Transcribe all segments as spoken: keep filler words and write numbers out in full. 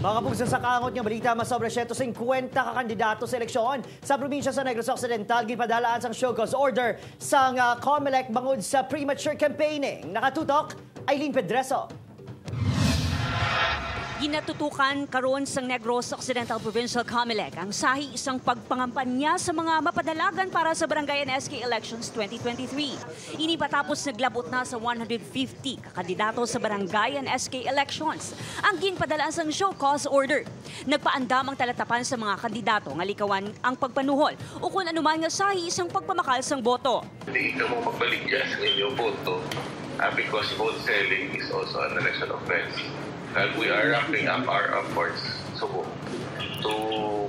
Mga kapuso, sa kaangot nga balita, mas sobra siyento singkwenta ka kandidato sa eleksyon sa probinsya sa Negros Occidental ginpadalaan sang show cause order sang, ah, Comelec bangod sa premature campaigning. Nakatutok, Eileen Pedreso. Ginatutukan karon sang Negros Occidental Provincial Comelec ang sahi sang pagpangampanya sa mga mapadalagan para sa Barangay and S K Elections twenty twenty-three. Ini matapos naglabot na sa one hundred fifty ka kandidato sa Barangay and S K Elections ang ginpadala sang show cause order. Nagpaandam ang talatapan sa mga kandidato nga likawan ang pagpanuhol o kon anuman nga sahi sang pagpamakal sang boto. Di kamo magbaligya sa inyo boto, ah, because vote selling is also an election offense. Kag we are ramping up our efforts subong to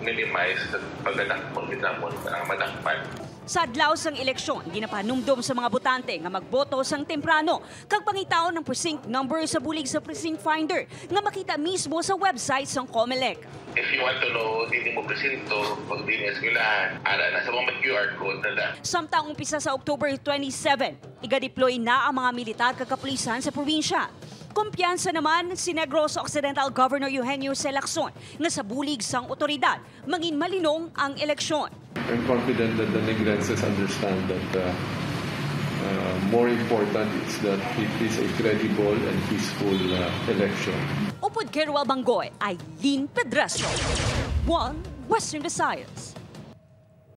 minimize the pagdakpon gid namon nga madakpan. Sa adlaw sang eleksyon, ginapahanumdom sa mga botante nga magboto sang temprano kag pangitaon ang precinct number sa bulig sa precinct finder nga makita mismo sa website sang Comelec. If you want to know, dili mo presinto, pag di mo eskwelahan, ara na sa mga Q R code na da. Samtang umpisa sa October twenty-seven, igadeploy na ang mga militar kag kapulisan sa probinsya. Kumpiyansa naman si Negros Occidental Governor Eugenio C. Lacson nga sa bulig sang otoridad, mangin malinong ang eleksyon. I'm confident that the Negrenses understand that, uh, uh, more important is that it is a credible and peaceful, uh, election. Upod kay Ruel Banggoy, Eileen Pedreso, One Western Visayas.